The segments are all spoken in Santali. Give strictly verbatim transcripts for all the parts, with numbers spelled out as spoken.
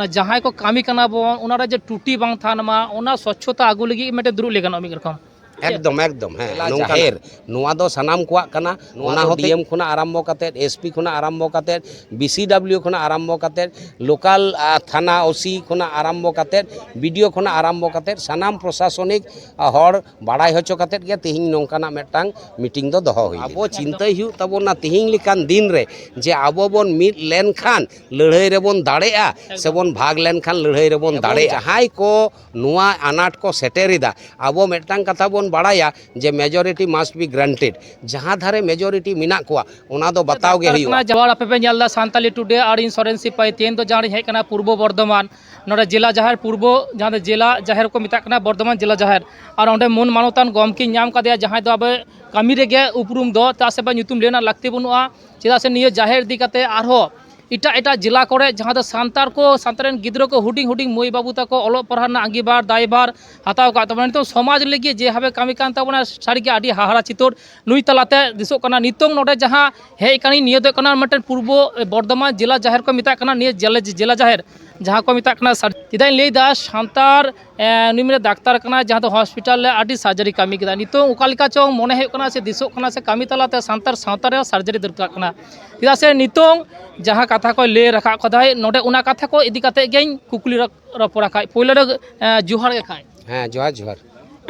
ᱡᱟᱦᱟᱸᱭ ᱠᱚ ᱠᱟᱹᱢᱤ ᱠᱟᱱᱟ ᱵᱚᱱ, ᱚᱱᱟ ᱨᱮ ᱡᱮ ᱴᱩᱴᱤ ᱵᱟᱝ ᱛᱟᱦᱮᱱ ᱢᱟ, ᱚᱱᱟ ᱥᱚᱪᱪᱷᱚᱛᱟ ᱟᱹᱜᱩ ᱞᱟᱹᱜᱤᱫ ᱢᱤᱫᱴᱮᱱ ᱫᱩᱲᱩᱵ ᱞᱮ ᱜᱟᱱᱚᱜᱼᱟ ᱢᱤᱫ ᱨᱚᱠᱚᱢ᱾ ᱮᱠᱫᱚᱢ, ᱮᱠᱫᱚᱢ, ᱦᱮᱸ, ᱡᱮᱞᱟ ᱱᱚᱝᱠᱟᱱᱟᱜ᱾ ᱡᱟᱦᱮᱨ, ᱱᱚᱣᱟ ᱫᱚ ᱥᱟᱱᱟᱢ ᱠᱚᱣᱟᱜ ᱠᱟᱱᱟ᱾ ᱱᱚᱣᱟ ᱚᱱᱟ ᱫᱚ ᱦᱚᱸ ᱰᱤ ᱮᱢ ᱠᱷᱚᱱᱟᱜ ᱟᱨᱟᱢᱵᱷᱚ ᱠᱟᱛᱮᱫ, ᱮᱥ ᱯᱤ ᱠᱷᱚᱱᱟᱜ ᱟᱨᱟᱢᱵᱷᱚ ᱠᱟᱛᱮᱫ, ᱵᱤ ᱥᱤ ᱰᱟᱵᱽᱞᱤᱭᱩ ᱠᱷᱚᱱᱟᱜ ᱟᱨᱟᱢᱵᱷᱚ ᱠᱟᱛᱮᱫ, ᱞᱳᱠᱟᱞ, ᱟ, ᱛᱷᱟᱱᱟ ᱳ ᱥᱤ ᱠᱷᱚᱱᱟᱜ ᱟᱨᱟᱢᱵᱷᱚ ᱠᱟᱛᱮᱫ, ᱵᱤ ᱰᱤ ᱳ ᱠᱷᱚᱱᱟᱜ ᱟᱨᱟᱢᱵᱷᱚ ᱠᱟᱛᱮᱫ, ᱥᱟᱱᱟᱢ ᱯᱨᱚᱥᱟᱥᱚᱱᱤᱠ, ᱟ, ᱦᱚᱲ ᱵᱟᱲᱟᱭ ᱦᱚᱪᱚ ᱠᱟᱛᱮᱫ ᱜᱮ ᱛᱮᱦᱮᱧ ᱱᱚᱝᱠᱟᱱᱟᱜ ᱢᱤᱫᱴᱟᱝ ᱢᱤᱴᱤᱝ ᱫᱚ ᱫᱚᱦᱚ ᱦᱩᱭ ᱞᱮᱱᱟ᱾ ᱟᱵᱚ ᱪᱤᱱᱛᱟᱹᱭ ᱦᱩᱭᱩᱜ ᱛᱟᱵᱚᱱᱟ ᱛᱮᱦᱮᱧ ᱞᱮᱠᱟᱱ ᱫᱤᱱ ᱨᱮ ᱡᱮ ᱟᱵᱚ ᱵᱚᱱ ᱢᱤᱫ ᱞᱮᱱᱠᱷᱟᱱ ᱞᱟᱹᱲᱦᱟᱹᱭ ᱨᱮᱵᱚᱱ ᱫᱟᱲᱮᱜᱼᱟ, ᱮᱠᱫᱚᱢ᱾ ᱥᱮᱵᱚᱱ ᱵᱷᱟᱜᱽ ᱞᱮᱱᱠᱷᱟᱱ ᱞᱟᱹᱲᱦᱟᱹᱭ ᱨᱮᱵᱚᱱ ᱮᱵᱚᱝ ᱫᱟᱲᱮᱜᱼᱟ᱾ ᱡᱟᱦᱟᱸᱭ ᱠᱚ ᱱᱚᱣᱟ ᱟᱱᱟᱴ ᱠᱚ ᱥᱮᱴᱮᱨ ᱮᱫᱟ, ᱟᱵᱚ ᱢᱤᱫᱴᱟᱝ ᱠᱟᱛᱷᱟ ᱵᱚᱱ ᱵᱟᱲᱟᱭᱟ ᱡᱮ majority must be granted᱾ ᱡᱟᱦᱟᱸ ᱫᱷᱟᱨᱮ majority ᱢᱮᱱᱟᱜ ᱠᱚᱣᱟ, ᱚᱱᱟ ᱫᱚ ᱵᱟᱛᱟᱣ ᱜᱮ ᱦᱩᱭᱩᱜᱼᱟ᱾ ᱡᱚᱦᱟᱨ, ᱟᱯᱮ ᱯᱮ ᱧᱮᱞ ᱮᱫᱟ ᱥᱟᱱᱛᱟᱞᱤ ᱴᱩᱰᱮ ᱟᱨ ᱤᱧ ᱥᱚᱨᱮᱱ ᱥᱤᱯᱟᱹᱭ᱾ ᱛᱮᱦᱮᱧ ᱫᱚ ᱡᱟᱦᱟᱸ ᱨᱤᱧ ᱦᱮᱡ ᱠᱟᱱᱟ ᱯᱩᱨᱵᱚ ᱵᱚᱨᱫᱷᱚᱢᱟᱱ, ᱱᱚᱰᱮ ᱡᱮᱞᱟ ᱡᱟᱦᱮᱨ ᱯᱩᱨᱵᱚ, ᱡᱟᱦᱟᱸ ᱫᱚ ᱡᱮᱞᱟ ᱡᱟᱦᱮᱨ ᱠᱚ ᱢᱮᱛᱟᱜ ᱠᱟᱱᱟ ᱵᱚᱨᱫᱷᱚᱢᱟᱱ ᱡᱮᱞᱟ ᱡᱟᱦᱮᱨ᱾ ᱟᱨ ᱚᱸᱰᱮ ᱢᱟᱹᱱ ᱢᱟᱱᱚᱛᱟᱱ ᱜᱚᱢᱠᱮᱧ ᱧᱟᱢ ᱠᱟᱫᱮᱭᱟ, ᱡᱟᱦᱟᱸᱭ ᱫᱚ ᱟᱵᱚ ᱠᱟᱹᱢᱤ ᱨᱮᱜᱮ ᱩᱯᱨᱩᱢ ᱫᱚ, ᱪᱮᱫᱟᱜ ᱥᱮ ᱵᱟᱝ ᱧᱩᱛᱩᱢ ᱞᱟᱹᱭ ᱨᱮᱱᱟᱜ ᱞᱟᱹᱠᱛᱤ ᱵᱟᱹᱱᱩᱜᱼᱟ᱾ ᱪᱮᱫᱟᱜ ᱥᱮ ᱱᱤᱭᱟᱹ ᱡᱟᱦᱮᱨ ᱤᱫᱤ ᱠᱟᱛᱮ ᱟᱨᱦᱚᱸ ᱮᱴᱟᱜ ᱮᱴᱟᱜ ᱡᱮᱞᱟ ᱠᱚᱨᱮ ᱡᱟᱦᱟᱸ ᱫᱚ ᱥᱟᱱᱛᱟᱲ ᱠᱚ, ᱥᱟᱱᱛᱟᱲ ᱨᱮᱱ ᱜᱤᱫᱽᱨᱟᱹ ᱠᱚ, ᱦᱩᱰᱤᱧ ᱦᱩᱰᱤᱧ ᱢᱟᱹᱭ ᱵᱟᱹᱵᱩ ᱛᱟᱠᱚ ᱚᱞᱚᱜ ᱯᱟᱲᱦᱟᱜ ᱨᱮᱱᱟᱜ ᱟᱸᱜᱤᱵᱷᱟᱨ ᱫᱟᱭᱵᱷᱟᱨ ᱦᱟᱛᱟᱣ ᱟᱠᱟᱫ ᱛᱟᱵᱚᱱᱟ᱾ ᱱᱤᱛᱚᱝ ᱥᱚᱢᱟᱡᱽ ᱞᱟᱹᱜᱤᱫ ᱡᱮᱵᱷᱟᱵᱮ ᱠᱟᱹᱢᱤ ᱠᱟᱱ ᱛᱟᱵᱚᱱᱟ, ᱥᱟᱹᱨᱤᱜᱮ ᱟᱹᱰᱤ ᱦᱟᱦᱟᱲᱟ ᱪᱤᱛᱟᱹᱨ ᱱᱩᱭ ᱛᱟᱞᱟᱛᱮ ᱫᱤᱥᱚᱜ ᱠᱟᱱᱟ᱾ ᱱᱤᱛᱚᱝ ᱱᱚᱰᱮ ᱡᱟᱦᱟᱸ ᱦᱮᱡ ᱠᱟᱱᱟᱧ, ᱱᱤᱭᱟᱹ ᱫᱚ ᱦᱩᱭᱩᱜ ᱠᱟᱱᱟ ᱢᱤᱫᱴᱮᱱ ᱯᱩᱨᱵᱚ ᱵᱚᱨᱫᱷᱚᱢᱟᱱ ᱡᱮᱞᱟ ᱡᱟᱦᱮᱨ ᱠᱚ ᱢᱮᱛᱟᱜ ᱠᱟᱱᱟ, ᱱᱤᱭᱟᱹ ᱡᱮᱞᱟ, ᱡᱮᱞᱟ ᱡᱟᱦᱮᱨ ᱡᱟᱦᱟᱸ ᱠᱚ ᱢᱮᱛᱟᱜ ᱠᱟᱱᱟ ᱥᱟᱨ-, ᱪᱮᱫᱟᱜ ᱤᱧ ᱞᱟᱹᱭᱫᱟ, ᱥᱟᱱᱛᱟᱲ, ᱮ, ᱱᱩᱭ ᱢᱤᱫᱴᱮᱱ ᱰᱟᱠᱛᱟᱨ ᱠᱟᱱᱟᱭ, ᱡᱟᱦᱟᱸ ᱫᱚ ᱦᱚᱥᱯᱤᱴᱟᱞ ᱨᱮ ᱟᱹᱰᱤ ᱥᱟᱨᱡᱟᱨᱤ ᱠᱟᱹᱢᱤ ᱠᱮᱫᱟ᱾ ᱱᱤᱛᱚᱝ ᱚᱠᱟ ᱞᱮᱠᱟ ᱪᱚᱝ ᱢᱚᱱᱮ ᱦᱩᱭᱩᱜ ᱠᱟᱱᱟ ᱥᱮ ᱫᱤᱥᱚᱜ ᱠᱟᱱᱟ ᱥᱮ ᱠᱟᱹᱢᱤ ᱛᱟᱞᱟᱛᱮ ᱥᱟᱱᱛᱟᱲ ᱥᱟᱶᱛᱟ ᱨᱮ ᱥᱟᱨᱡᱟᱨᱤ ᱫᱚᱨᱠᱟᱨ ᱠᱟᱱᱟ᱾ ᱪᱮᱫᱟᱜ ᱥᱮ ᱱᱤᱛᱚᱝ ᱡᱟᱦᱟᱸ ᱠᱟᱛᱷᱟ ᱠᱚᱭ ᱞᱟᱹᱭ ᱨᱟᱠᱟᱵ ᱠᱟᱫᱟᱭ ᱱᱚᱰᱮ, ᱚᱱᱟ ᱠᱟᱛᱷᱟ ᱠᱚ ᱤᱫᱤ ᱠᱟᱛᱮ ᱜᱮᱧ ᱠᱩᱠᱞᱤ ᱨᱚ-, ᱨᱚᱯᱚᱲᱟ ᱠᱷᱟᱡ᱾ ᱯᱳᱭᱞᱳ ᱨᱮ, ᱮ, ᱡᱚᱦᱟᱨ ᱜᱮ ᱠᱷᱟᱡ᱾ ᱦᱮᱸ, ᱡᱚᱦᱟᱨ, ᱡᱚᱦᱟᱨ᱾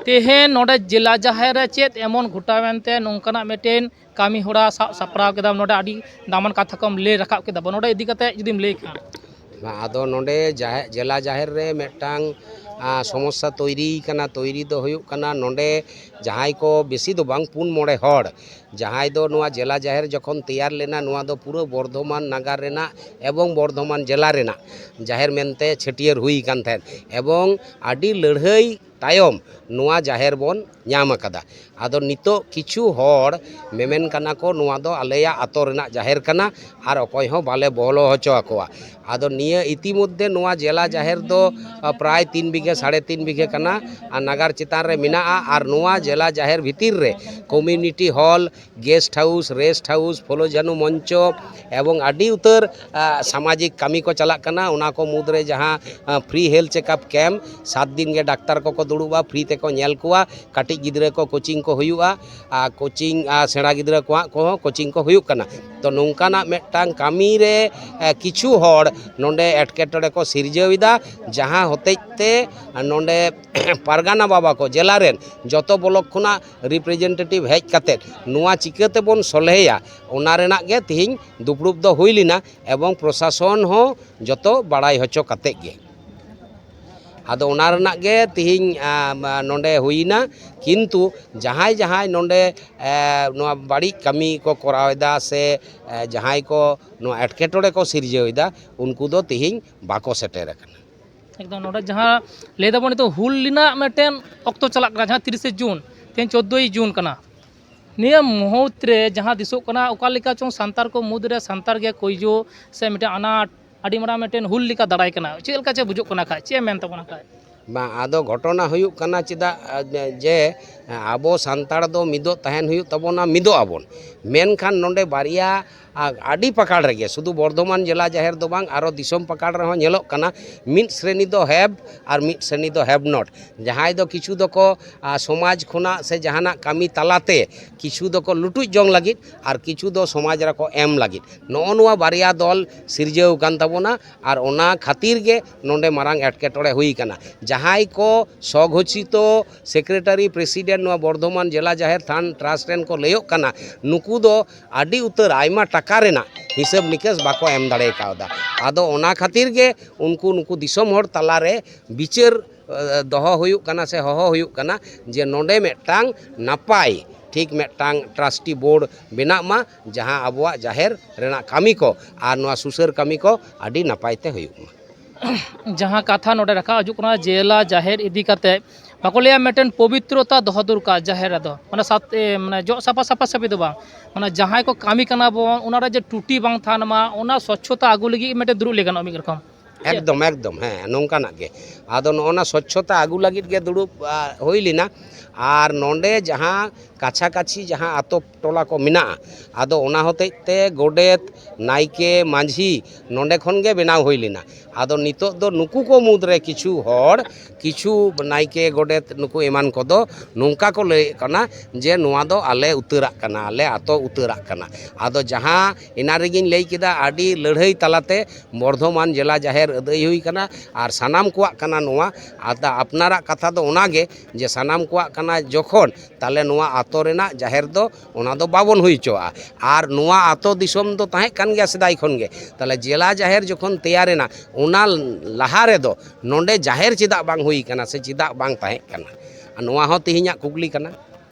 ᱛᱮᱦᱮᱧ ᱱᱚᱰᱮ ᱡᱮᱞᱟ ᱡᱟᱦᱮᱨ ᱨᱮ ᱪᱮᱫ ᱮᱢᱚᱱ ᱜᱷᱚᱴᱟᱣᱮᱱ ᱛᱮ ᱱᱚᱝᱠᱟᱱᱟᱜ ᱢᱤᱫᱴᱮᱱ ᱠᱟᱹᱢᱤ ᱦᱚᱨᱟ ᱥᱟᱵ ᱥᱟᱯᱲᱟᱣ ᱠᱮᱫᱟᱢ, ᱱᱚᱰᱮ ᱟᱹᱰᱤ ᱫᱟᱢᱟᱱ ᱠᱟᱛᱷᱟ ᱠᱚᱢ ᱞᱟᱹᱭ ᱨᱟᱠᱟᱵ ᱠᱮᱫᱟ, ᱱᱚᱰᱮ ᱤᱫᱤ ᱠᱟᱛᱮ ᱡᱩᱫᱤᱢ ᱞᱟᱹᱭ ᱠᱷᱟᱱ? ᱵᱟᱝ, ᱟᱫᱚ ᱱᱚᱰᱮ ᱡᱟᱦᱮ-, ᱡᱮᱞᱟ ᱡᱟᱦᱮᱨ ᱨᱮ ᱢᱤᱫᱴᱟᱝ, ᱟ, ᱥᱚᱢᱚᱥᱥᱟ ᱛᱚᱭᱨᱤ ᱠᱟᱱᱟ᱾ ᱛᱚᱭᱨᱤ ᱫᱚ ᱦᱩᱭᱩᱜ ᱠᱟᱱᱟ, ᱱᱚᱰᱮ ᱡᱟᱦᱟᱸᱭ ᱠᱚ, ᱵᱮᱥᱤ ᱫᱚ ᱵᱟᱝ, ᱯᱩᱱ ᱢᱚᱬᱮ ᱦᱚᱲ, ᱡᱟᱦᱟᱸᱭ ᱫᱚ ᱱᱚᱣᱟ ᱡᱮᱞᱟ ᱡᱟᱦᱮᱨ ᱡᱚᱠᱷᱚᱱ ᱛᱮᱭᱟᱨ ᱞᱮᱱᱟ, ᱱᱚᱣᱟ ᱫᱚ ᱯᱩᱨᱟᱹ ᱵᱚᱨᱫᱷᱚᱢᱟᱱ ᱱᱟᱜᱟᱨ ᱨᱮᱱᱟᱜ ᱮᱵᱚᱝ ᱵᱚᱨᱫᱷᱚᱢᱟᱱ ᱡᱮᱞᱟ ᱨᱮᱱᱟᱜ ᱡᱟᱦᱮᱨ ᱢᱮᱱᱛᱮ ᱪᱷᱟᱹᱴᱭᱟᱹᱨ ᱦᱩᱭ ᱟᱠᱟᱱ ᱛᱟᱦᱮᱸᱫ, ᱮᱵᱚᱝ ᱟᱹᱰᱤ ᱞᱟᱹᱲᱦᱟᱹᱭ ᱛᱟᱭᱚᱢ ᱱᱚᱣᱟ ᱡᱟᱦᱮᱨ ᱵᱚᱱ ᱧᱟᱢ ᱟᱠᱟᱫᱟ᱾ ᱟᱫᱚ ᱱᱤᱛᱚᱜ ᱠᱤᱪᱷᱩ ᱦᱚᱲ ᱢᱮᱢᱮᱱ ᱠᱟᱱᱟ ᱠᱚ, ᱱᱚᱣᱟ ᱫᱚ ᱟᱞᱮᱭᱟᱜ ᱟᱛᱳ ᱨᱮᱱᱟᱜ ᱡᱟᱦᱮᱨ ᱠᱟᱱᱟ ᱟᱨ ᱚᱠᱚᱭ ᱦᱚᱸ ᱵᱟᱞᱮ ᱵᱚᱞᱚ ᱦᱚᱪᱚ ᱟᱠᱚᱣᱟ᱾ ᱟᱫᱚ ᱱᱤᱭᱟᱹ ᱤᱛᱤᱢᱚᱫᱽᱫᱷᱮ ᱱᱚᱣᱟ ᱡᱮᱞᱟ ᱡᱟᱦᱮᱨ ᱫᱚ, ᱟ, ᱯᱨᱟᱭ ᱛᱤᱱ ᱵᱤᱜᱷᱟᱹ, ᱥᱟᱲᱮ ᱛᱤᱱ ᱵᱤᱜᱷᱟᱹ ᱠᱟᱱᱟ ᱟᱨ ᱱᱟᱜᱟᱨ ᱪᱮᱛᱟᱱ ᱨᱮ ᱢᱮᱱᱟᱜᱼᱟ᱾ ᱟᱨ ᱱᱚᱣᱟ ᱡᱮᱞᱟ ᱡᱟᱦᱮᱨ ᱵᱷᱤᱛᱤᱨ ᱨᱮ community hall, guest house, rest house, ᱯᱷᱩᱞᱳ ᱡᱷᱟᱱᱩ ᱢᱚᱧᱪᱚ ᱮᱵᱚᱝ ᱟᱹᱰᱤ ᱩᱛᱟᱹᱨ ᱟ, ᱥᱟᱢᱟᱡᱤᱠ ᱠᱟᱹᱢᱤ ᱠᱚ ᱪᱟᱞᱟᱜ ᱠᱟᱱᱟ᱾ ᱚᱱᱟ ᱠᱚ ᱢᱩᱫᱽᱨᱮ ᱡᱟᱦᱟᱸ ᱯᱷᱨᱤ ᱦᱮᱞᱛᱷ ᱪᱮᱠᱟᱯ ᱠᱮᱢᱯ, ᱥᱟᱛ ᱫᱤᱱ ᱜᱮ ᱰᱟᱠᱛᱟᱨ ᱠᱚᱠᱚ ᱫᱩᱲᱩᱵᱼᱟ, ᱯᱷᱨᱤ ᱛᱮᱠᱚ ᱧᱮᱞ ᱠᱚᱣᱟ, ᱠᱟᱹᱴᱤᱡ ᱜᱤᱫᱽᱨᱟᱹ ᱠᱚ ᱠᱳᱪᱤᱝ ᱠᱚ ᱦᱩᱭᱩᱜᱼᱟ, ᱟᱨ ᱠᱳᱪᱤᱝ ᱟᱨ ᱥᱮᱬᱟ ᱜᱤᱫᱽᱨᱟᱹ ᱠᱚᱣᱟᱜ ᱠᱚᱦᱚᱸ ᱠᱳᱪᱤᱝ ᱠᱚ ᱦᱩᱭᱩᱜ ᱠᱟᱱᱟ᱾ ᱛᱚ ᱱᱚᱝᱠᱟᱱᱟᱜ ᱢᱤᱫᱴᱟᱝ ᱠᱟᱹᱢᱤ ᱨᱮ ᱮ, ᱠᱤᱪᱷᱩ ᱦᱚᱲ ᱱᱚᱰᱮ ᱮᱴᱠᱮᱴᱚᱬᱮ ᱠᱚ ᱥᱤᱨᱡᱟᱹᱣ ᱮᱫᱟ, ᱡᱟᱦᱟᱸ ᱦᱚᱛᱮᱡ ᱛᱮ ᱱᱚᱰᱮ ᱯᱟᱨᱜᱟᱱᱟ ᱵᱟᱵᱟ ᱠᱚ ᱡᱮᱞᱟ ᱨᱮᱱ ᱡᱚᱛᱚ ᱵᱞᱚᱠ ᱠᱷᱚᱱᱟᱜ ᱨᱤᱯᱨᱮᱡᱮᱱᱴᱮᱴᱤᱵᱷ ᱦᱮᱡ ᱠᱟᱛᱮᱫ ᱱᱚᱣᱟ ᱪᱤᱠᱟᱹ ᱛᱮᱵᱚᱱ ᱥᱚᱞᱦᱮᱭᱟ, ᱚᱱᱟ ᱨᱮᱱᱟᱜ ᱜᱮ ᱛᱤᱦᱤᱧ ᱫᱩᱯᱲᱩᱵ ᱫᱚ ᱦᱩᱭ ᱞᱮᱱᱟ ᱮᱵᱚᱝ ᱯᱨᱚᱥᱟᱥᱚᱱ ᱦᱚᱸ ᱡᱚᱛᱚ ᱵᱟᱲᱟᱭ ᱦᱚᱪᱚ ᱠᱟᱛᱮᱫ ᱜᱮ᱾ ᱟᱫᱚ ᱚᱱᱟ ᱨᱮᱱᱟᱜ ᱜᱮ ᱛᱤᱦᱤᱧ ᱱᱚᱰᱮ ᱦᱩᱭᱱᱟ᱾ ᱠᱤᱱᱛᱩ ᱡᱟᱦᱟᱸᱭ ᱡᱟᱦᱟᱸᱭ ᱱᱚᱰᱮ ᱱᱚᱣᱟ ᱵᱟᱹᱲᱤᱡ ᱠᱟᱹᱢᱤ ᱠᱚ ᱠᱚᱨᱟᱣ ᱮᱫᱟ ᱥᱮ ᱡᱟᱦᱟᱸᱭ ᱠᱚ ᱱᱚᱣᱟ ᱮᱴᱠᱮᱴᱚᱬᱮ ᱠᱚ ᱥᱤᱨᱡᱟᱹᱣ ᱮᱫᱟ, ᱩᱱᱠᱩ ᱫᱚ ᱛᱤᱦᱤᱧ ᱵᱟᱠᱚ ᱥᱮᱴᱮᱨ ᱟᱠᱟᱱᱟ᱾ ᱮᱠᱫᱚᱢ ᱱᱚᱰᱮ ᱡᱟᱦᱟᱸ ᱞᱟᱹᱭ ᱫᱟᱵᱚᱱ ᱱᱤᱛᱚᱜ ᱦᱩᱞ ᱨᱮᱱᱟᱜ ᱢᱤᱫᱴᱮᱱ ᱚᱠᱛᱚ ᱪᱟᱞᱟᱜ ᱠᱟᱱᱟ, ᱡᱟᱦᱟᱸ ᱛᱤᱨᱤᱥᱮ ᱡᱩᱱ, ᱛᱮᱦᱮᱧ ᱪᱳᱫᱽᱫᱳᱭ ᱡᱩᱱ ᱠᱟᱱᱟ᱾ ᱱᱤᱭᱟᱹ ᱢᱩᱦᱩᱛ ᱨᱮ ᱡᱟᱦᱟᱸ ᱫᱤᱥᱚᱜ ᱠᱟᱱᱟ, ᱚᱠᱟ ᱞᱮᱠᱟ ᱪᱚᱝ ᱥᱟᱱᱛᱟᱲ ᱠᱚ ᱢᱩᱫᱽ ᱨᱮ ᱥᱟᱱᱛᱟᱲ ᱜᱮ ᱠᱚᱭᱡᱚ ᱥᱮ ᱢᱤᱫᱴᱮᱱ ᱟᱱᱟᱴ ᱟᱹᱰᱤ ᱢᱟᱨᱟᱝ ᱢᱤᱫᱴᱮᱱ ᱦᱩᱞ ᱞᱮᱠᱟ ᱫᱟᱨᱟᱭ ᱠᱟᱱᱟ᱾ ᱪᱮᱫ ᱞᱮᱠᱟ ᱪᱮ ᱵᱩᱡᱩᱜ ᱠᱟᱱᱟ ᱠᱷᱟᱡ, ᱪᱮᱫ ᱮᱢ ᱢᱮᱱ ᱛᱟᱵᱚᱱᱟ ᱠᱷᱟᱡ? ᱵᱟᱝ, ᱟᱫᱚ ᱜᱷᱚᱴᱚᱱᱟ ᱦᱩᱭᱩᱜ ᱠᱟᱱᱟ ᱪᱮᱫᱟᱜ, ᱡᱮ ᱟᱵᱚ ᱥᱟᱱᱛᱟᱲ ᱫᱚ ᱢᱤᱫᱚᱜ ᱛᱟᱦᱮᱱ ᱦᱩᱭᱩᱜ ᱛᱟᱵᱚᱱᱟ, ᱢᱤᱫᱚᱜ ᱟᱵᱚᱱ᱾ ᱢᱮᱱᱠᱷᱟᱱ ᱱᱚᱰᱮ ᱵᱟᱨᱭᱟ ᱟᱹᱰᱤ ᱯᱟᱠᱟᱲ ᱨᱮᱜᱮ, ᱥᱩᱫᱷᱩ ᱵᱚᱨᱫᱷᱚᱢᱟᱱ ᱡᱮᱞᱟ ᱡᱟᱦᱮᱨ ᱫᱚ ᱵᱟᱝ, ᱟᱨᱚ ᱫᱤᱥᱚᱢ ᱯᱟᱠᱟᱲ ᱨᱮᱦᱚᱸ ᱧᱮᱞᱚᱜ ᱠᱟᱱᱟ, ᱢᱤᱫ ᱥᱨᱮᱱᱤ ᱫᱚ ᱦᱮᱵᱽ ᱟᱨ ᱢᱤᱫ ᱥᱨᱮᱱᱤ ᱫᱚ ᱦᱮᱵᱽ ᱱᱚᱴ᱾ ᱡᱟᱦᱟᱸᱭ ᱫᱚ ᱠᱤᱪᱷᱩ ᱫᱚᱠᱚ ᱥᱚᱢᱟᱡᱽ ᱠᱷᱚᱱᱟᱜ ᱥᱮ ᱡᱟᱦᱟᱱᱟᱜ ᱠᱟᱹᱢᱤ ᱛᱟᱞᱟᱛᱮ ᱠᱤᱪᱷᱩ ᱫᱚᱠᱚ ᱞᱩᱴᱩᱡ ᱡᱚᱝ ᱞᱟᱹᱜᱤᱫ ᱟᱨ ᱠᱤᱪᱷᱩ ᱫᱚ ᱥᱚᱢᱟᱡᱽ ᱨᱮᱠᱚ ᱮᱢ ᱞᱟᱹᱜᱤᱫ᱾ ᱱᱚᱜᱼᱚ ᱱᱚᱣᱟ ᱵᱟᱨᱭᱟ ᱫᱚᱞ ᱥᱤᱨᱡᱟᱹᱣ ᱟᱠᱟᱱ ᱛᱟᱵᱚᱱᱟ᱾ ᱟᱨ ᱚᱱᱟ ᱠᱷᱟᱹᱛᱤᱨ ᱜᱮ ᱱᱚᱰᱮ ᱢᱟᱨᱟᱝ ᱮᱴᱠᱮᱴᱚᱬᱮ ᱦᱩᱭ ᱟᱠᱟᱱᱟ᱾ ᱡᱟᱦᱟᱸᱭ ᱠᱚ ᱥᱚᱜᱷᱳᱥᱤᱛᱚ ᱥᱮᱠᱨᱮᱴᱟᱨᱤ ᱯᱨᱮᱥᱤᱰᱮᱱᱴ ᱱᱚᱣᱟ ᱵᱚᱨᱫᱷᱚᱢᱟᱱ ᱡᱮᱞᱟ ᱡᱟᱦᱮᱨ ᱛᱷᱟᱱ ᱴᱨᱟᱥᱴ ᱨᱮᱱ ᱠᱚ ᱞᱟᱹᱭᱚᱜ ᱠᱟᱱᱟ, ᱱᱩᱠᱩ ᱫᱚ ᱟᱹᱰᱤ ᱩᱛᱟᱹᱨ ᱟᱭᱢᱟ ᱴᱟᱠᱟ ᱨᱮᱱᱟᱜ ᱦᱤᱥᱟᱹᱵ ᱱᱤᱠᱟᱹᱥ ᱵᱟᱠᱚ ᱮᱢ ᱫᱟᱲᱮ ᱠᱟᱣᱫᱟ᱾ ᱟᱫᱚ ᱚᱱᱟ ᱠᱷᱟᱹᱛᱤᱨ ᱜᱮ ᱩᱱᱠᱩ ᱱᱩᱠᱩ ᱫᱤᱥᱚᱢ ᱦᱚᱲ ᱛᱟᱞᱟᱨᱮ ᱵᱤᱪᱟᱹᱨ ᱫᱚᱦᱚ ᱦᱩᱭᱩᱜ ᱠᱟᱱᱟ ᱥᱮ ᱦᱚᱦᱚ ᱦᱩᱭᱩᱜ ᱠᱟᱱᱟ ᱡᱮ ᱱᱚᱰᱮ ᱢᱤᱫᱴᱟᱝ ᱱᱟᱯᱟᱭ ᱴᱷᱤᱠ ᱢᱤᱫᱴᱟᱝ ᱴᱨᱟᱥᱴᱤ ᱵᱳᱨᱰ ᱵᱮᱱᱟᱜ ᱢᱟ, ᱡᱟᱦᱟᱸ ᱟᱵᱚᱣᱟᱜ ᱡᱟᱦᱮᱨ ᱨᱮᱱᱟᱜ ᱠᱟᱹᱢᱤ ᱠᱚ ᱟᱨ ᱱᱚᱣᱟ ᱥᱩᱥᱟᱹᱨ ᱠᱟᱹᱢᱤ ᱠᱚ ᱟᱹᱰᱤ ᱱᱟᱯᱟᱭ ᱛᱮ ᱦᱩᱭᱩᱜ ᱢᱟ᱾ ᱡᱟᱦᱟᱸ ᱠᱟᱛᱷᱟ ᱱᱚᱰᱮ ᱨᱟᱠᱟᱵ ᱦᱤᱡᱩᱜ ᱠᱟᱱᱟ, ᱡᱮᱞᱟ ᱡᱟᱦᱮᱨ ᱤᱫᱤ ᱠᱟᱛᱮ ᱵᱟᱠᱚ ᱞᱟᱹᱭᱟ ᱢᱤᱫᱴᱮᱱ ᱯᱚᱵᱤᱛᱨᱚᱛᱟ ᱫᱚᱦᱚ ᱫᱚᱨᱠᱟᱨ ᱡᱟᱦᱮᱨ ᱨᱮᱫᱚ, ᱢᱟᱱᱮ ᱥᱟᱛ ᱮ, ᱢᱟᱱᱮ ᱡᱚᱜ ᱥᱟᱯᱷᱟ ᱥᱟᱯᱷᱟ ᱥᱟᱹᱯᱷᱤ ᱫᱚ ᱵᱟᱝ, ᱢᱟᱱᱮ ᱡᱟᱦᱟᱸᱭ ᱠᱚ ᱠᱟᱹᱢᱤ ᱠᱟᱱᱟ ᱵᱚᱱ ᱚᱱᱟ ᱨᱮ ᱡᱮ ᱴᱩᱴᱤ ᱵᱟᱝ ᱛᱟᱦᱮᱱ ᱢᱟ, ᱚᱱᱟ ᱥᱚᱪᱪᱷᱚᱛᱟ ᱟᱹᱜᱩ ᱞᱟᱹᱜᱤᱫ ᱢᱤᱫᱴᱮᱱ ᱫᱩᱲᱩᱵ ᱞᱮ ᱜᱟᱱᱚᱜᱼᱟ ᱢᱤᱫ ᱨᱚᱠᱚᱢ᱾ ᱮᱠᱫᱚᱢ, ᱮᱠᱫᱚᱢ, ᱦᱮᱸ, ᱱᱚᱝᱠᱟᱱᱟᱜ ᱜᱮ᱾ ᱟᱫᱚ ᱱᱚᱜᱼᱚ ᱱᱟ ᱥᱚᱪᱪᱷᱚᱛᱟ ᱟᱹᱜᱩ ᱞᱟᱹᱜᱤᱫ ᱜᱮ ᱫᱩᱲᱩᱵ, ᱟ, ᱦᱩᱭ ᱞᱮᱱᱟ᱾ ᱟᱨ ᱱᱚᱰᱮ ᱡᱟᱦᱟᱸ ᱠᱟᱪᱷᱟ ᱠᱟᱪᱷᱤ ᱡᱟᱦᱟᱸ ᱟᱛᱳ ᱴᱚᱞᱟ ᱠᱚ ᱢᱮᱱᱟᱜᱼᱟ, ᱟᱫᱚ ᱚᱱᱟ ᱦᱚᱛᱮᱡ ᱛᱮ ᱜᱚᱰᱮᱛ, ᱱᱟᱭᱠᱮ, ᱢᱟᱹᱡᱷᱤ ᱱᱚᱰᱮ ᱠᱷᱚᱱ ᱜᱮ ᱵᱮᱱᱟᱣ ᱦᱩᱭ ᱞᱮᱱᱟ᱾ ᱟᱫᱚ ᱱᱤᱛᱚᱜ ᱫᱚ ᱱᱩᱠᱩ ᱠᱚ ᱢᱩᱫᱽᱨᱮ ᱠᱤᱪᱷᱩ ᱦᱚᱲ, ᱠᱤᱪᱷᱩ ᱱᱟᱭᱠᱮ, ᱜᱚᱰᱮᱛ, ᱱᱩᱠᱩ ᱮᱢᱟᱱ ᱠᱚᱫᱚ ᱱᱚᱝᱠᱟ ᱠᱚ ᱞᱟᱹᱭᱮᱫ ᱠᱟᱱᱟ ᱡᱮ ᱱᱚᱣᱟ ᱫᱚ ᱟᱞᱮ ᱩᱛᱟᱹᱨᱟᱜ ᱠᱟᱱᱟ, ᱟᱞᱮ ᱟᱛᱳ ᱩᱛᱟᱹᱨᱟᱜ ᱠᱟᱱᱟ᱾ ᱟᱫᱚ ᱡᱟᱦᱟᱸ ᱮᱱᱟᱱ ᱨᱮᱜᱮᱧ ᱞᱟᱹᱭ ᱠᱮᱫᱟ, ᱟᱹᱰᱤ ᱞᱟᱹᱲᱦᱟᱹᱭ ᱛᱟᱞᱟᱛᱮ ᱵᱚᱨᱫᱷᱚᱢᱟᱱ ᱡᱮᱞᱟ ᱡᱟᱦᱮᱨ ᱟᱹᱫᱟᱹᱭ ᱦᱩᱭ ᱠᱟᱱᱟ, ᱟᱨ ᱥᱟᱱᱟᱢ ᱠᱚᱣᱟᱜ ᱠᱟᱱᱟ ᱱᱚᱣᱟ᱾ ᱟᱫᱚ ᱟᱯᱱᱟᱨᱟᱜ ᱠᱟᱛᱷᱟ ᱫᱚ ᱚᱱᱟᱜᱮ ᱡᱮ ᱥᱟᱱᱟᱢ ᱠᱚᱣᱟᱜ ᱠᱟᱱᱟ ᱡᱚᱠᱷᱚᱱ, ᱛᱟᱦᱞᱮ ᱱᱚᱣᱟ ᱟᱛᱳ ᱨᱮᱱᱟᱜ ᱡᱟᱦᱮᱨ ᱫᱚ ᱚᱱᱟ ᱫᱚ ᱵᱟᱵᱚᱱ ᱦᱩᱭ ᱦᱚᱪᱚᱣᱟᱜᱼᱟ᱾ ᱟᱨ ᱱᱚᱣᱟ ᱟᱛᱳ ᱫᱤᱥᱚᱢ ᱫᱚ ᱛᱟᱦᱮᱸ ᱠᱟᱱ ᱜᱮᱭᱟ ᱥᱮᱫᱟᱭ ᱠᱷᱚᱱ ᱜᱮ᱾ ᱛᱟᱦᱞᱮ ᱡᱮᱞᱟ ᱡᱟᱦᱮᱨ ᱡᱚᱠᱷᱚᱱ ᱛᱮᱭᱟᱨᱮᱱᱟ, ᱚᱱᱟ ᱞᱟᱦᱟ ᱨᱮᱫᱚ ᱱᱚᱰᱮ ᱡᱟᱦᱮᱨ ᱪᱮᱫᱟᱜ ᱵᱟᱝ ᱦᱩᱭ ᱠᱟᱱᱟ ᱥᱮ ᱪᱮᱫᱟᱜ ᱵᱟᱝ ᱛᱟᱦᱮᱸ ᱠᱟᱱᱟ? ᱟᱨ ᱱᱚᱣᱟ ᱦᱚᱸ ᱛᱮᱦᱮᱧᱟᱜ ᱠᱩᱠᱞᱤ ᱠᱟᱱᱟ᱾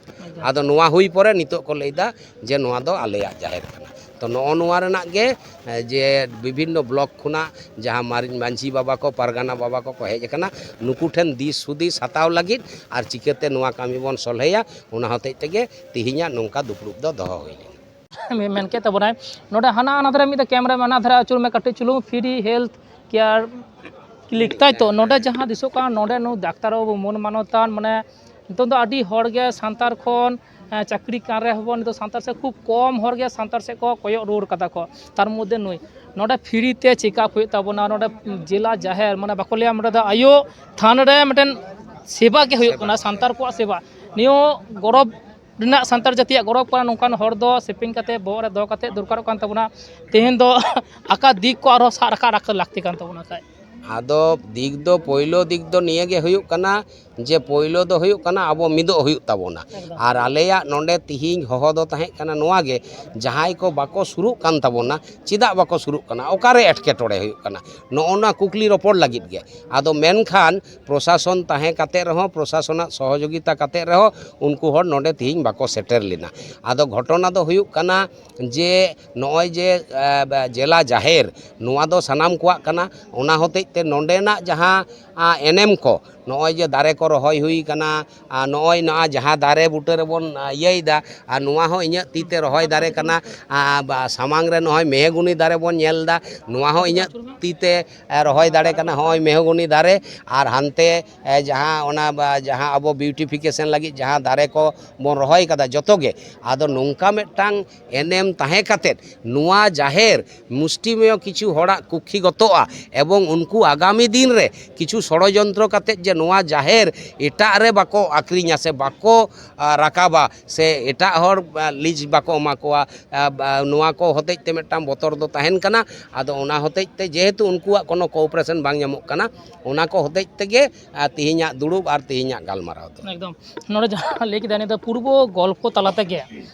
ᱟᱫᱚ ᱱᱚᱣᱟ ᱦᱩᱭ ᱯᱚᱨᱮ ᱱᱤᱛᱚᱜ ᱠᱚ ᱞᱟᱹᱭᱫᱟ ᱡᱮ ᱱᱚᱣᱟ ᱫᱚ ᱟᱞᱮᱭᱟᱜ ᱡᱟᱦᱮᱨ ᱠᱟᱱᱟ᱾ ᱛᱚ ᱱᱚᱜᱼᱚ ᱱᱚᱣᱟ ᱨᱮᱱᱟᱜ ᱜᱮ, ᱮ, ᱡᱮ ᱵᱤᱵᱷᱤᱱᱱᱚ ᱵᱞᱚᱠ ᱠᱷᱚᱱᱟᱜ ᱡᱟᱦᱟᱸ ᱢᱟᱨ-, ᱢᱟᱹᱡᱷᱤ ᱵᱟᱵᱟ ᱠᱚ, ᱯᱟᱨᱜᱟᱱᱟ ᱵᱟᱵᱟ ᱠᱚᱠᱚ ᱦᱮᱡ ᱟᱠᱟᱱᱟ, ᱱᱩᱠᱩ ᱴᱷᱮᱱ ᱫᱤᱥ ᱦᱩᱫᱤᱥ ᱦᱟᱛᱟᱣ ᱞᱟᱹᱜᱤᱫ ᱟᱨ ᱪᱤᱠᱟᱹᱛᱮ ᱱᱚᱣᱟ ᱠᱟᱹᱢᱤ ᱵᱚᱱ ᱥᱚᱞᱦᱮᱭᱟ, ᱚᱱᱟ ᱦᱚᱛᱮᱡ ᱛᱮᱜᱮ ᱛᱮᱦᱮᱧᱟᱜ ᱱᱚᱝᱠᱟ ᱫᱩᱯᱲᱩᱵ ᱫᱚ ᱫᱚᱦᱚ ᱦᱩᱭ ᱞᱮᱱᱟ᱾ ᱢᱮ-, ᱢᱮᱱ ᱠᱮᱫ ᱛᱟᱵᱚᱱᱟᱭ, ᱱᱚᱰᱮ ᱦᱟᱱᱟ, ᱦᱟᱱᱟ ᱫᱷᱟᱨᱮ ᱢᱤᱫᱴᱮᱱ ᱠᱮᱢᱨᱟ ᱢᱮᱱᱟᱜᱼᱟ, ᱦᱟᱱᱟ ᱫᱷᱟᱨᱮ ᱟᱹᱪᱩᱨ ᱢᱮ ᱠᱟᱹᱴᱤᱡ ᱪᱩᱞᱩᱝ, ᱯᱷᱨᱤ ᱦᱮᱞᱛᱷ ᱠᱮᱭᱟᱨ ᱠᱞᱤᱠ, ᱛᱟᱭ ᱛᱚ? ᱱᱚᱰᱮ ᱡᱟᱦᱟᱸ ᱫᱤᱥᱚᱜ ᱠᱟᱱᱟ, ᱱᱚᱰᱮ ᱱᱩᱭ ᱰᱟᱠᱛᱟᱨ ᱵᱟᱹᱵᱩ ᱢᱟᱹᱱ ᱢᱟᱱᱚᱛᱟᱱ, ᱢᱟᱱᱮ ᱱᱤᱛᱚᱝ ᱫᱚ ᱟᱹᱰᱤ ᱦᱚᱲ ᱜᱮ ᱥᱟᱱᱛᱟᱲ ᱠᱷᱚᱱ, ᱮᱸ, ᱪᱟᱹᱠᱨᱤ ᱠᱟᱱ ᱨᱮᱦᱚᱸ ᱵᱚᱱ, ᱱᱤᱛᱚᱜ ᱥᱟᱱᱛᱟᱲ ᱥᱮᱫ ᱠᱷᱩᱵ ᱠᱚᱢ ᱦᱚᱲ ᱜᱮ ᱥᱟᱱᱛᱟᱲ ᱥᱮᱫ ᱠᱚ ᱠᱚᱭᱚᱜ ᱨᱩᱣᱟᱹᱲ ᱠᱟᱫᱟ ᱠᱚ᱾ ᱛᱟᱨ ᱢᱚᱫᱽᱫᱷᱮ ᱱᱩᱭ ᱱᱚᱰᱮ ᱯᱷᱨᱤ ᱛᱮ ᱪᱮᱠᱟᱯ ᱦᱩᱭᱩᱜ ᱛᱟᱵᱚᱱᱟ, ᱱᱚᱰᱮ ᱡᱮᱞᱟ ᱡᱟᱦᱮᱨ, ᱢᱟᱱᱮ ᱵᱟᱠᱚ ᱞᱟᱹᱭᱟ, ᱱᱚᱰᱮ ᱫᱚ ᱟᱭᱳ ᱛᱷᱟᱱ ᱨᱮ ᱢᱤᱫᱴᱮᱱ ᱥᱮᱵᱟ ᱜᱮ ᱦᱩᱭᱩᱜ ᱠᱟᱱᱟ, ᱥᱟᱱᱛᱟᱲ ᱠᱚᱣᱟᱜ ᱥᱮᱵᱟ᱾ ᱱᱤᱭᱟᱹ ᱜᱚᱨᱚᱵᱽ ᱨᱮᱱᱟᱜ ᱥᱟᱱᱛᱟᱲ ᱡᱟᱹᱛᱤᱭᱟᱜ ᱜᱚᱨᱚᱵᱽ ᱠᱟᱱᱟ, ᱱᱚᱝᱠᱟᱱ ᱦᱚᱲ ᱫᱚ ᱥᱮᱯᱮᱧ ᱠᱟᱛᱮ, ᱵᱚᱦᱚᱜ ᱨᱮ ᱫᱚᱦᱚ ᱠᱟᱛᱮ ᱫᱚᱨᱠᱟᱨᱚᱜ ᱠᱟᱱ ᱛᱟᱵᱚᱱᱟ᱾ ᱛᱮᱦᱮᱧ ᱫᱚ ᱟᱠᱟ ᱫᱤᱠ ᱠᱚ ᱟᱨᱦᱚᱸ ᱥᱟᱵ ᱨᱟᱠᱟᱵ ᱨᱟᱠᱟᱵ ᱞᱟᱹᱠᱛᱤ ᱠᱟᱱ ᱛᱟᱵᱚᱱᱟ ᱠᱷᱟᱡ᱾ ᱟᱫᱚ ᱫᱤᱠ ᱫᱚ, ᱯᱳᱭᱞᱳ ᱫᱤᱠ ᱫᱚ ᱱᱤᱭᱟᱹ ᱜᱮ ᱦᱩᱭᱩᱜ ᱠᱟᱱᱟ ᱡᱮ ᱯᱳᱭᱞᱳ ᱫᱚ ᱦᱩᱭᱩᱜ ᱠᱟᱱᱟ ᱟᱵᱚ ᱢᱤᱫᱚᱜ ᱦᱩᱭᱩᱜ ᱛᱟᱵᱚᱱᱟ᱾ ᱮᱠᱫᱚᱢ᱾ ᱟᱨ ᱟᱞᱮᱭᱟᱜ ᱱᱚᱰᱮ ᱛᱤᱦᱤᱧ ᱦᱚᱦᱚ ᱫᱚ ᱛᱟᱦᱮᱸ ᱠᱟᱱᱟ ᱱᱚᱣᱟ ᱜᱮ, ᱡᱟᱦᱟᱸᱭ ᱠᱚ ᱵᱟᱠᱚ ᱥᱩᱨᱩᱜ ᱠᱟᱱ ᱛᱟᱵᱚᱱᱟ, ᱪᱮᱫᱟᱜ ᱵᱟᱠᱚ ᱥᱩᱨᱩᱜ ᱠᱟᱱᱟ, ᱚᱠᱟᱨᱮ ᱮᱴᱠᱮᱴᱚᱬᱮ ᱦᱩᱭᱩᱜ ᱠᱟᱱᱟ, ᱱᱚᱜᱼᱚ ᱱᱚᱣᱟ ᱠᱩᱠᱞᱤ ᱨᱚᱯᱚᱲ ᱞᱟᱹᱜᱤᱫ ᱜᱮ᱾ ᱟᱫᱚ ᱢᱮᱱᱠᱷᱟᱱ ᱯᱨᱚᱥᱟᱥᱚᱱ ᱛᱟᱦᱮᱸ ᱠᱟᱛᱮ ᱨᱮᱦᱚᱸ, ᱯᱨᱚᱥᱟᱥᱚᱱᱟᱜ ᱥᱚᱦᱚᱡᱳᱜᱤᱛᱟ ᱠᱟᱛᱮ ᱨᱮᱦᱚᱸ ᱩᱱᱠᱩ ᱦᱚᱲ ᱱᱚᱰᱮ ᱛᱤᱦᱤᱧ ᱵᱟᱠᱚ ᱥᱮᱴᱮᱨ ᱞᱮᱱᱟ᱾ ᱟᱫᱚ ᱜᱷᱚᱴᱚᱱᱟ ᱫᱚ ᱦᱩᱭᱩᱜ ᱠᱟᱱᱟ ᱡᱮ ᱱᱚᱜᱼᱚᱭ ᱡᱮ, ᱮ, ᱡᱮᱞᱟ ᱡᱟᱦᱮᱨ, ᱱᱚᱣᱟ ᱫᱚ ᱥᱟᱱᱟᱢ ᱠᱚᱣᱟᱜ ᱠᱟᱱᱟ᱾ ᱚᱱᱟ ᱦᱚᱛᱮᱡ ᱛᱮ ᱱᱚᱰᱮᱱᱟᱜ ᱡᱟᱦᱟᱸ, ᱟ, ᱮᱱᱮᱢ ᱠᱚ, ᱱᱚᱜᱼᱚᱭ ᱡᱮ ᱫᱟᱨᱮ ᱠᱚ ᱨᱚᱦᱚᱭ ᱦᱩᱭ ᱠᱟᱱᱟ, ᱟᱨ ᱱᱚᱜᱼᱚᱭ ᱱᱚᱣᱟ ᱡᱟᱦᱟᱸ ᱫᱟᱨᱮ ᱵᱩᱴᱟᱹ ᱨᱮᱵᱚᱱ, ᱟ, ᱤᱭᱟᱹᱭᱮᱫᱟ, ᱟᱨ ᱱᱚᱣᱟ ᱦᱚᱸ ᱤᱧᱟᱹᱜ ᱛᱤ ᱛᱮ ᱨᱚᱦᱚᱭ ᱫᱟᱨᱮ ᱠᱟᱱᱟ, ᱟ, ᱵᱟ-, ᱥᱟᱢᱟᱝ ᱨᱮ ᱱᱚᱜᱼᱚᱭ ᱢᱮᱦᱮᱜᱩᱱᱤ ᱫᱟᱨᱮ ᱵᱚᱱ ᱧᱮᱞ ᱮᱫᱟ, ᱱᱚᱣᱟ ᱦᱚᱸ ᱤᱧᱟᱹᱜ ᱛᱤ ᱛᱮ, ᱮ, ᱨᱚᱦᱚᱭ ᱫᱟᱨᱮ ᱠᱟᱱᱟ, ᱦᱚᱸᱜᱼᱚᱭ ᱢᱮᱦᱮᱜᱩᱱᱤ ᱫᱟᱨᱮ, ᱟᱨ ᱦᱟᱱᱛᱮ, ᱮ, ᱡᱟᱦᱟᱸ ᱚᱱᱟ ᱵᱟ-, ᱡᱟᱦᱟᱸ ᱟᱵᱚ beautification ᱞᱟᱹᱜᱤᱫ ᱡᱟᱦᱟᱸ ᱫᱟᱨᱮ ᱠᱚ ᱵᱚᱱ ᱨᱚᱦᱚᱭ ᱠᱟᱫᱟ ᱡᱚᱛᱚ ᱜᱮ, ᱟᱫᱚ ᱱᱚᱝᱠᱟ ᱢᱤᱫᱴᱟᱝ ᱮᱱᱮᱢ ᱛᱟᱦᱮᱸ ᱠᱟᱛᱮᱫ ᱱᱚᱣᱟ ᱡᱟᱦᱮᱨ ᱢᱩᱥᱴᱤᱢᱮᱭᱚ ᱠᱤᱪᱷᱩ ᱦᱚᱲᱟᱜ ᱠᱩᱠᱷᱤᱜᱚᱛᱚᱜᱼᱟ ᱮᱵᱚᱝ ᱩᱱᱠᱩ ᱟᱜᱟᱢᱤ ᱫᱤᱱ ᱨᱮ ᱠᱤᱪᱷᱩ ᱥᱚᱲᱚᱡᱚᱱᱛᱨᱚ ᱠᱟᱛᱮᱫ ᱡᱮ ᱱᱚᱣᱟ ᱡᱟᱦᱮᱨ ᱮᱴᱟᱜ ᱨᱮ ᱵᱟᱠᱚ ᱟᱹᱠᱷᱨᱤᱧᱟ ᱥᱮ ᱵᱟᱠᱚ, ᱟ, ᱨᱟᱠᱟᱵᱟ ᱥᱮ ᱮᱴᱟᱜ ᱦᱚᱲ, ᱟ, ᱞᱤᱡᱽ ᱵᱟᱠᱚ ᱮᱢᱟ ᱠᱚᱣᱟ, ᱟ, ᱵᱟ-, ᱱᱚᱣᱟ ᱠᱚ ᱦᱚᱛᱮᱡ ᱛᱮ ᱢᱤᱫᱴᱟᱝ ᱵᱚᱛᱚᱨ ᱫᱚ ᱛᱟᱦᱮᱱ ᱠᱟᱱᱟ᱾ ᱟᱫᱚ ᱚᱱᱟ ᱦᱚᱛᱮᱡ ᱛᱮ ᱡᱮᱦᱮᱛᱩ ᱩᱱᱠᱩᱣᱟᱜ ᱠᱳᱱᱳ cooperation ᱵᱟᱝ ᱧᱟᱢᱚᱜ ᱠᱟᱱᱟ, ᱚᱱᱟ ᱠᱚ ᱦᱚᱛᱮᱡ ᱛᱮᱜᱮ, ᱟ, ᱛᱮᱦᱮᱧᱟᱜ ᱫᱩᱲᱩᱵ ᱟᱨ ᱛᱮᱦᱮᱧᱟᱜ ᱜᱟᱞᱢᱟᱨᱟᱣ ᱫᱚ᱾ ᱮᱠᱫᱚᱢ᱾ ᱱᱚᱰᱮ ᱡᱟᱦᱟᱸ ᱞᱟᱹᱭ ᱠᱮᱫᱟ, ᱱᱤᱭᱟᱹ ᱫᱚ ᱯᱩᱨᱵᱚ ᱜᱚᱞᱯᱚ ᱛᱟᱞᱟ ᱛᱮᱜᱮ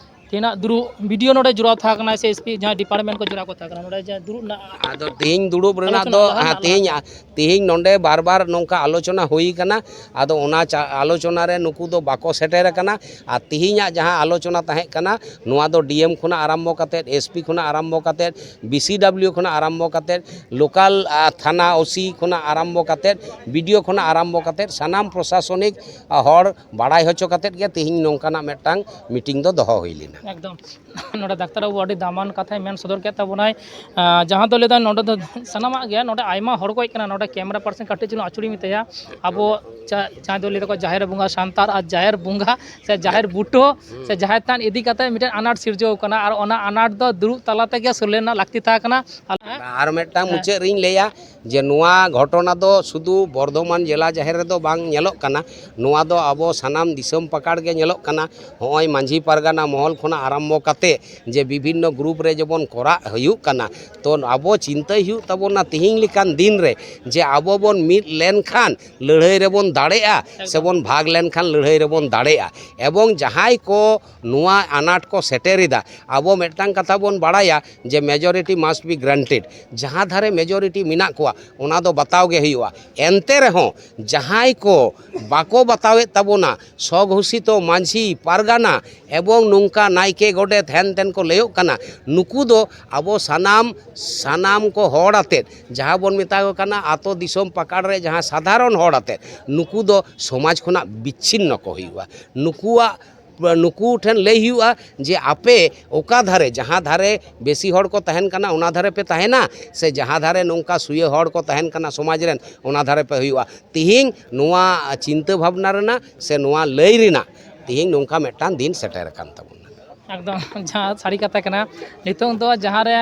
ᱛᱮᱦᱮᱧᱟᱜ ᱫᱩᱲᱩᱵ ᱵᱤᱰᱤᱳ ᱱᱚᱰᱮ ᱡᱚᱲᱟᱣ ᱛᱟᱦᱮᱸ ᱠᱟᱱᱟ ᱥᱮ ᱮᱥᱯᱤ ᱡᱟᱦᱟᱸ ᱰᱤᱯᱟᱨᱴᱢᱮᱱᱴ ᱠᱚ ᱡᱚᱲᱟᱣ ᱠᱚ ᱛᱟᱦᱮᱸ ᱠᱟᱱᱟ, ᱱᱚᱰᱮ ᱡᱟᱦᱟᱸ ᱫᱩᱲᱩᱵ ᱨᱮᱱᱟᱜ ᱟᱫᱚ ᱛᱮᱦᱮᱧ ᱫᱩᱲᱩᱵ ᱨᱮᱱᱟᱜ ᱟᱞᱳᱪᱚᱱᱟ ᱫᱚ, ᱞᱟᱦᱟ ᱦᱮᱸ, ᱨᱮᱱᱟᱜ ᱛᱮᱦᱮᱧ, ᱞᱟᱦᱟ ᱛᱮᱦᱮᱧ ᱱᱚᱰᱮ ᱵᱟᱨ ᱵᱟᱨ ᱱᱚᱝᱠᱟ ᱟᱞᱳᱪᱚᱱᱟ ᱦᱩᱭ ᱠᱟᱱᱟ᱾ ᱟᱫᱚ ᱚᱱᱟ ᱪᱟ-, ᱟᱞᱳᱪᱚᱱᱟ ᱨᱮ ᱱᱩᱠᱩ ᱫᱚ ᱵᱟᱠᱚ ᱥᱮᱴᱮᱨ ᱟᱠᱟᱱᱟ᱾ ᱟᱨ ᱛᱮᱦᱮᱧᱟᱜ ᱡᱟᱦᱟᱸ ᱟᱞᱳᱪᱚᱱᱟ ᱛᱟᱦᱮᱸ ᱠᱟᱱᱟ, ᱱᱚᱣᱟ ᱫᱚ ᱰᱤ ᱮᱢ ᱠᱷᱚᱱᱟᱜ ᱟᱨᱟᱢᱵᱷᱚ ᱠᱟᱛᱮᱫ, ᱮᱥ ᱯᱤ ᱠᱷᱚᱱᱟᱜ ᱟᱨᱟᱢᱵᱷᱚ ᱠᱟᱛᱮᱫ, ᱵᱤ ᱥᱤ ᱰᱟᱵᱽᱞᱤᱭᱩ ᱠᱷᱚᱱᱟᱜ ᱟᱨᱟᱢᱵᱷᱚ ᱠᱟᱛᱮᱫ, ᱞᱳᱠᱟᱞ, ᱟ, ᱛᱷᱟᱱᱟ ᱳ ᱥᱤ ᱠᱷᱚᱱᱟᱜ ᱟᱨᱟᱢᱵᱷᱚ ᱠᱟᱛᱮᱫ, ᱵᱤ ᱰᱤ ᱳ ᱠᱷᱚᱱᱟᱜ ᱟᱨᱟᱢᱵᱷᱚ ᱠᱟᱛᱮᱫ, ᱥᱟᱱᱟᱢ ᱯᱨᱚᱥᱟᱥᱚᱱᱤᱠ, ᱟ, ᱦᱚᱲ ᱵᱟᱲᱟᱭ ᱦᱚᱪᱚ ᱠᱟᱛᱮᱫ ᱜᱮ ᱛᱮᱦᱮᱧ ᱱᱚᱝᱠᱟᱱᱟᱜ ᱢᱤᱫᱴᱟᱝ ᱢᱤᱴᱤᱝ ᱫᱚ ᱫᱚᱦᱚ ᱦᱩᱭ ᱞᱮᱱᱟ᱾ ᱮᱠᱫᱚᱢ᱾ ᱱᱚᱰᱮ ᱰᱟᱠᱛᱟᱨ ᱵᱟᱹᱵᱩ ᱟᱹᱰᱤ ᱫᱟᱢᱟᱱ ᱠᱟᱛᱷᱟᱭ ᱢᱮᱱ ᱥᱚᱫᱚᱨ ᱠᱮᱫ ᱛᱟᱵᱚᱱᱟᱭ, ᱟ, ᱡᱟᱦᱟᱸ ᱫᱚ ᱞᱟᱹᱭᱫᱟ ᱱᱚᱰᱮ ᱫᱚ ᱥᱟᱱᱟᱢᱟᱜ ᱜᱮ, ᱱᱚᱰᱮ ᱟᱭᱢᱟ ᱦᱚᱲ ᱠᱚ ᱦᱮᱡ ᱠᱟᱱᱟ, ᱱᱚᱰᱮ ᱠᱮᱢᱮᱨᱟ ᱯᱟᱨᱥᱚᱱ ᱠᱟᱹᱴᱤᱡ ᱪᱩᱞᱩᱝ ᱟᱹᱪᱩᱨᱤᱧ ᱢᱮᱛᱟᱭᱟ᱾ ᱟᱵᱚ ᱡᱟ-, ᱡᱟᱦᱟᱸᱭ ᱫᱚ ᱞᱟᱹᱭ ᱫᱟᱠᱚ ᱡᱟᱦᱮᱨ ᱵᱚᱸᱜᱟ ᱥᱟᱱᱛᱟᱲ ᱟᱨ ᱡᱟᱦᱮᱨ ᱵᱚᱸᱜᱟ ᱥᱮ ᱡᱟᱦᱮᱨ ᱵᱩᱴᱟᱹ ᱥᱮ ᱡᱟᱦᱮᱨ ᱛᱷᱟᱱ ᱤᱫᱤ ᱠᱟᱛᱮ ᱢᱤᱫᱴᱮᱱ ᱟᱱᱟᱴ ᱥᱤᱨᱡᱟᱹᱣ ᱠᱟᱱᱟ, ᱟᱨ ᱚᱱᱟ ᱟᱱᱟᱴ ᱫᱚ ᱫᱩᱲᱩᱵ ᱛᱟᱞᱟ ᱛᱮᱜᱮ ᱥᱚᱞᱦᱮ ᱨᱮᱱᱟᱜ ᱞᱟᱹᱠᱛᱤ ᱛᱟᱦᱮᱸ ᱠᱟᱱᱟ᱾ ᱟᱨ ᱢᱤᱫᱴᱟᱝ ᱦᱮᱸ᱾ ᱢᱩᱪᱟᱹᱫ ᱨᱤᱧ ᱞᱟᱹᱭᱟ ᱡᱮ ᱱᱚᱣᱟ ᱜᱷᱚᱴᱚᱱᱟ ᱫᱚ ᱥᱩᱫᱷᱩ ᱵᱚᱨᱫᱷᱚᱢᱟᱱ ᱡᱮᱞᱟ ᱡᱟᱦᱮᱨ ᱨᱮᱫᱚ ᱵᱟᱝ ᱧᱮᱞᱚᱜ ᱠᱟᱱᱟ, ᱱᱚᱣᱟ ᱫᱚ ᱟᱵᱚ ᱥᱟᱱᱟᱢ ᱫᱤᱥᱚᱢ ᱯᱟᱠᱟᱲ ᱜᱮ ᱧᱮᱞᱚᱜ ᱠᱟᱱᱟ᱾ ᱦᱚᱸᱜᱼᱚᱭ ᱢᱟᱹᱡᱷᱤ ᱯᱟᱨᱜᱟᱱᱟ ᱢᱚᱦᱚᱞ ᱠᱷᱚᱱᱟᱜ ᱟᱨᱟᱢᱵᱷᱚ ᱠᱟᱛᱮ ᱡᱮ ᱵᱤᱵᱷᱤᱱᱱᱚ ᱜᱨᱩᱯ ᱨᱮ ᱡᱮᱢᱚᱱ ᱠᱚᱨᱟᱜ ᱦᱩᱭᱩᱜ ᱠᱟᱱᱟ, ᱛᱚ ᱟᱵᱚ ᱪᱤᱱᱛᱟᱹᱭ ᱦᱩᱭᱩᱜ ᱛᱟᱵᱚᱱᱟ ᱛᱤᱦᱤᱧ ᱞᱮᱠᱟᱱ ᱫᱤᱱ ᱨᱮ ᱡᱮ ᱟᱵᱚ ᱵᱚᱱ ᱢᱤᱫ ᱞᱮᱱᱠᱷᱟᱱ ᱞᱟᱹᱲᱦᱟᱹᱭ ᱨᱮᱵᱚᱱ ᱫᱟᱲᱮᱜᱼᱟ, ᱮᱠᱫᱚᱢ᱾ ᱥᱮᱵᱚᱱ ᱵᱷᱟᱜᱽ ᱞᱮᱱᱠᱷᱟᱱ ᱞᱟᱹᱲᱦᱟᱹᱭ ᱨᱮᱵᱚᱱ ᱫᱟᱲᱮᱜᱼᱟ᱾ ᱮᱵᱚᱝ ᱡᱟᱦᱟᱸᱭ ᱠᱚ ᱱᱚᱣᱟ ᱟᱱᱟᱴ ᱠᱚ ᱥᱮᱴᱮᱨ ᱮᱫᱟ, ᱟᱵᱚ ᱢᱤᱫᱴᱟᱝ ᱠᱟᱛᱷᱟ ᱵᱚᱱ ᱵᱟᱲᱟᱭᱟ ᱡᱮ majority must be granted, ᱡᱟᱦᱟᱸ ᱫᱷᱟᱨᱮ majority ᱢᱮᱱᱟᱜ ᱠᱚᱣᱟ ᱚᱱᱟ ᱫᱚ ᱵᱟᱛᱟᱣ ᱜᱮ ᱦᱩᱭᱩᱜᱼᱟ᱾ ᱮᱱᱛᱮ ᱨᱮᱦᱚᱸ ᱡᱟᱦᱟᱸᱭ ᱠᱚ ᱵᱟᱠᱚ ᱵᱟᱛᱟᱣᱮᱫ ᱛᱟᱵᱚᱱᱟ, ᱥᱚᱜᱷᱳᱥᱤᱛᱚ ᱢᱟᱹᱡᱷᱤ ᱯᱟᱨᱜᱟᱱᱟ ᱮᱵᱚᱝ ᱱᱚᱝᱠᱟᱱ ᱱᱟᱭᱠᱮ, ᱜᱚᱰᱮᱛ, ᱦᱮᱱ ᱛᱮᱱ ᱠᱚ ᱞᱟᱹᱭᱚᱜ ᱠᱟᱱᱟ, ᱱᱩᱠᱩ ᱫᱚ ᱟᱵᱚ ᱥᱟᱱᱟᱢ, ᱥᱟᱱᱟᱢ ᱠᱚ ᱦᱚᱲ ᱟᱛᱮᱫ, ᱡᱟᱦᱟᱸ ᱵᱚᱱ ᱢᱮᱛᱟ ᱠᱚ ᱠᱟᱱᱟ ᱟᱛᱳ ᱫᱤᱥᱚᱢ ᱯᱟᱠᱟᱲ ᱨᱮ ᱡᱟᱦᱟᱸ ᱥᱟᱫᱷᱟᱨᱚᱱ ᱦᱚᱲ ᱟᱛᱮᱫ, ᱱᱩᱠᱩ ᱫᱚ ᱥᱚᱢᱟᱡᱽ ᱠᱷᱚᱱᱟᱜ ᱵᱤᱪᱷᱤᱱᱱᱚ ᱠᱚ ᱦᱩᱭᱩᱜᱼᱟ᱾ ᱱᱩᱠᱩᱣᱟᱜ, ᱱᱩᱠᱩ ᱴᱷᱮᱱ ᱞᱟᱹᱭ ᱦᱩᱭᱩᱜᱼᱟ ᱡᱮ ᱟᱯᱮ ᱚᱠᱟ ᱫᱷᱟᱨᱮ, ᱡᱟᱦᱟᱸ ᱫᱷᱟᱨᱮ ᱵᱮᱥᱤ ᱦᱚᱲ ᱠᱚ ᱛᱟᱦᱮᱱ ᱠᱟᱱᱟ, ᱚᱱᱟ ᱫᱷᱟᱨᱮ ᱯᱮ ᱛᱟᱦᱮᱱᱟ, ᱥᱮ ᱡᱟᱦᱟᱸ ᱫᱷᱟᱨᱮ ᱱᱚᱝᱠᱟ ᱥᱩᱭᱟᱹ ᱦᱚᱲ ᱠᱚ ᱛᱟᱦᱮᱱ ᱠᱟᱱᱟ ᱥᱚᱢᱟᱡᱽ ᱨᱮᱱ, ᱚᱱᱟ ᱫᱷᱟᱨᱮ ᱯᱮ ᱦᱩᱭᱩᱜᱼᱟ᱾ ᱛᱤᱦᱤᱧ ᱱᱚᱣᱟ ᱪᱤᱱᱛᱟᱹ ᱵᱷᱟᱵᱽᱱᱟ ᱨᱮᱱᱟᱜ ᱥᱮ ᱱᱚᱣᱟ ᱞᱟᱹᱭ ᱨᱮᱱᱟᱜ ᱛᱤᱦᱤᱧ ᱱᱚᱝᱠᱟ ᱢᱤᱫᱴᱟᱝ ᱫᱤᱱ ᱥᱮᱴᱮᱨ ᱟᱠᱟᱱ ᱛᱟᱵᱚᱱᱟ᱾ ᱮᱠᱫᱚᱢ ᱡᱟᱦᱟᱸ ᱥᱟᱹᱨᱤ ᱠᱟᱛᱷᱟ ᱠᱟᱱᱟ᱾ ᱱᱤᱛᱚᱝ ᱫᱚ ᱡᱟᱦᱟᱸ ᱨᱮ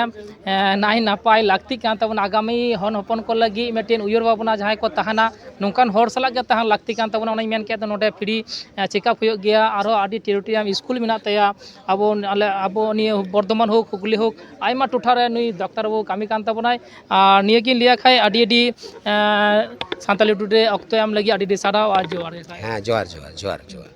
ᱮᱸ, ᱱᱟᱭ ᱱᱟᱯᱟᱭ ᱞᱟᱹᱠᱛᱤᱜ ᱠᱟᱱ ᱛᱟᱵᱚᱱᱟ, ᱟᱜᱟᱢᱤ ᱦᱚᱱ ᱦᱚᱯᱚᱱ ᱠᱚ ᱞᱟᱹᱜᱤᱫ ᱢᱤᱫᱴᱮᱱ ᱩᱭᱦᱟᱹᱨ ᱵᱷᱟᱵᱽᱱᱟ ᱡᱟᱦᱟᱸᱭ ᱠᱚ ᱛᱟᱦᱮᱱᱟ, ᱱᱚᱝᱠᱟᱱ ᱦᱚᱲ ᱥᱟᱞᱟᱜ ᱜᱮ ᱛᱟᱦᱮᱱ ᱞᱟᱹᱠᱛᱤ ᱠᱟᱱ ᱛᱟᱵᱚᱱᱟ᱾ ᱚᱱᱟᱧ ᱢᱮᱱ ᱠᱮᱫ ᱫᱚ, ᱱᱚᱰᱮ ᱯᱷᱨᱤ ᱪᱮᱠᱟᱯ ᱦᱩᱭᱩᱜ ᱜᱮᱭᱟ᱾ ᱟᱨᱦᱚᱸ ᱟᱹᱰᱤ ᱴᱮᱨᱤᱴᱳᱨᱤᱭᱟᱢ ᱥᱠᱩᱞ ᱢᱮᱱᱟᱜ ᱛᱟᱭᱟ᱾ ᱟᱵᱚ ᱟᱞᱮ ᱟᱵᱚ ᱱᱤᱭᱟᱹ ᱵᱚᱨᱫᱷᱚᱢᱟᱱ ᱦᱳᱠ, ᱦᱩᱜᱽᱞᱤ ᱦᱳᱠ, ᱟᱭᱢᱟ ᱴᱚᱴᱷᱟ ᱨᱮ ᱱᱩᱭ ᱰᱟᱠᱛᱟᱨ ᱵᱟᱹᱵᱩ ᱠᱟᱹᱢᱤ ᱠᱟᱱ ᱛᱟᱵᱚᱱᱟᱭ᱾ ᱟᱨ ᱱᱤᱭᱟᱹᱜᱤᱧ ᱞᱟᱹᱭᱟ ᱠᱷᱟᱡ ᱟᱹᱰᱤ ᱟᱹᱰᱤ ᱮᱸ, ᱥᱟᱱᱛᱟᱞᱤ ᱴᱩᱰᱮ ᱚᱠᱛᱚ ᱮᱢ ᱞᱟᱹᱜᱤᱫ ᱟᱹᱰᱤ ᱟᱹᱰᱤ ᱥᱟᱨᱦᱟᱣ ᱟᱨ ᱡᱚᱦᱟᱨ ᱜᱮ ᱠᱷᱟᱡ᱾ ᱦᱮᱸ, ᱡᱚᱦᱟᱨ, ᱡᱚᱦᱟᱨ, ᱡᱚᱦᱟᱨ, ᱡᱚᱦᱟᱨ᱾